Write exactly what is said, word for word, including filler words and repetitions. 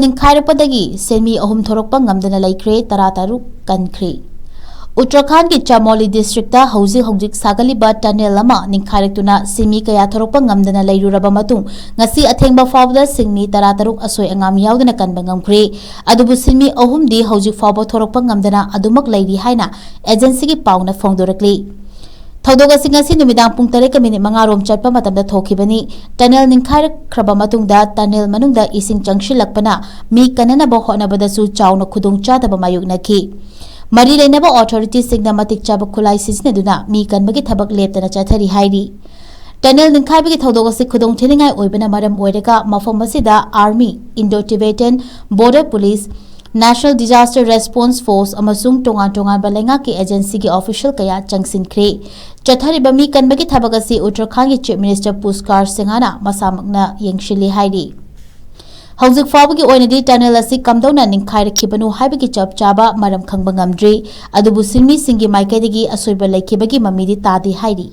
ꯅꯤꯡꯈꯥꯏꯔꯛꯄꯗꯒꯤ ꯁꯤꯟꯃꯤ ꯑꯍꯨꯝ ꯊꯣꯔꯛꯄ ꯉꯝꯗꯅ ꯂꯩꯈ꯭ꯔꯦ, ꯇꯔꯥꯇꯔꯨꯛ ꯀꯟꯈ꯭ꯔꯦ꯫ ꯎꯠꯇꯔꯥꯈꯥꯟꯒꯤ ꯆꯃꯣꯂꯤ ꯗꯤꯁꯇ꯭ꯔꯤꯛꯇ ꯍꯧꯖꯤꯛ ꯍꯧꯖꯤꯛ ꯁꯥꯒꯠꯂꯤꯕ ꯇꯅꯦꯜ ꯑꯃ ꯅꯤꯡꯈꯥꯏꯔꯛꯇꯨꯅ ꯁꯤꯟꯃꯤ ꯀꯌꯥ ꯊꯣꯔꯛꯄ ꯉꯝꯗꯅ ꯂꯩꯔꯨꯔꯕ ꯃꯇꯨꯡ, ꯉꯁꯤ ꯑꯊꯦꯡꯕ ꯐꯥꯎꯕꯗ ꯁꯤꯟꯃꯤ ꯇꯔꯥꯇꯔꯨꯛ ꯑꯁꯣꯏ ꯑꯉꯥꯝ ꯌꯥꯎꯗꯅ ꯀꯟꯕ ꯉꯝꯈ꯭ꯔꯦ꯫ ꯑꯗꯨꯕꯨ ꯁꯤꯟꯃꯤ ꯑꯍꯨꯝꯗꯤ ꯍꯧꯖꯤꯛ ꯐꯥꯎꯕ ꯊꯣꯔꯛꯄ ꯉꯝꯗꯅ ꯑꯗꯨꯃꯛ ꯂꯩꯔꯤ ꯍꯥꯏꯅ ꯑꯦꯖꯦꯟꯁꯤꯒꯤ ꯄꯥꯎꯅ ꯐꯣꯡꯗꯣꯔꯛꯂꯤ꯫ ꯊꯧꯗꯣꯛ ꯑꯁꯤ ꯉꯁꯤ ꯅꯨꯃꯤꯗꯥꯡ ꯄꯨꯡ ꯇꯔꯦꯠꯀ ꯃꯤꯅꯤꯠ ꯃꯉꯥ ꯔꯣꯝ ꯆꯠꯄ ꯃꯇꯝꯗ ꯊꯣꯛꯈꯤꯕꯅꯤ꯫ ꯇꯅꯦꯜ ꯅꯤꯡꯈꯥꯏꯔꯛꯈ꯭ꯔꯕ ꯃꯇꯨꯡꯗ ꯇꯅꯦꯜ ꯃꯅꯨꯡꯗ ꯏꯁꯤꯡ ꯆꯪꯁꯤꯜꯂꯛꯄꯅ ꯃꯤ ꯀꯟꯅꯅꯕ ꯍꯣꯠꯅꯕꯗꯁꯨ ꯆꯥꯎꯅ ꯈꯨꯗꯣꯡꯆꯥꯗꯕ ꯃꯥꯌꯣꯛꯅꯈꯤ꯫ ꯃꯔꯤ ꯂꯩꯅꯕ ꯑꯣꯊꯣꯔꯤꯇꯤꯁꯤꯡꯅ ꯃꯇꯤꯛ ꯆꯥꯕ ꯈꯨꯠꯂꯥꯏ ꯁꯤꯖꯤꯟꯅꯗꯨꯅ ꯃꯤ ꯀꯟꯕꯒꯤ ꯊꯕꯛ ꯂꯦꯞꯇꯅ ꯆꯠꯊꯔꯤ ꯍꯥꯏꯔꯤ꯫ ꯇꯅꯦꯜ ꯅꯤꯡꯈꯥꯏꯕꯒꯤ ꯊꯧꯗꯣꯛ ꯑꯁꯤ ꯈꯨꯗꯣꯡ ꯊꯤꯅꯤꯡꯉꯥꯏ ꯑꯣꯏꯕꯅ ꯃꯔꯝ ꯑꯣꯏꯔꯒ ꯃꯐꯝ ꯑꯁꯤꯗ Army, Indo-Tibetan Border Police, National Disaster Response Force ꯑꯃꯁꯨꯡ ꯇꯣꯉꯥꯟ ꯇꯣꯉꯥꯟꯕ ꯂꯩꯉꯥꯛꯀꯤ ꯑꯦꯖꯦꯟꯁꯤꯒꯤ ꯑꯣꯐꯤꯁꯤꯌꯦꯜ ꯀꯌꯥ ꯆꯪꯁꯤꯟꯈ꯭ꯔꯦ꯫ ꯆꯠꯊꯔꯤꯕ ꯃꯤ ꯀꯟꯕꯒꯤ ꯊꯕꯛ ꯑꯁꯤ ꯎꯠꯇꯔꯈꯥꯟꯒꯤ Chief Minister ꯄꯨꯁꯀꯥꯔ ꯁꯤꯡꯍꯅ ꯃꯁꯥꯃꯛꯅ ꯌꯦꯡꯁꯤꯜꯂꯤ ꯍꯥꯏꯔꯤ꯫ ꯍꯧꯖꯤꯛ ꯐꯥꯎꯕꯒꯤ ꯑꯣꯏꯅꯗꯤ ꯇꯅꯦꯜ ꯑꯁꯤ ꯀꯝꯗꯧꯅ ꯅꯤꯡꯈꯥꯏꯔꯛꯈꯤꯕꯅꯣ ꯍꯥꯏꯕꯒꯤ ꯆꯞ ꯆꯥꯕ ꯃꯔꯝ ꯈꯪꯕ ꯉꯝꯗ꯭ꯔꯤ, ꯑꯗꯨꯕꯨ ꯁꯤꯟꯃꯤꯁꯤꯡꯒꯤ ꯃꯥꯏꯀꯩꯗꯒꯤ ꯑꯁꯣꯏꯕ ꯂꯩꯈꯤꯕꯒꯤ ꯃꯃꯤꯗꯤ ꯇꯥꯗꯦ ꯍꯥꯏꯔꯤ꯫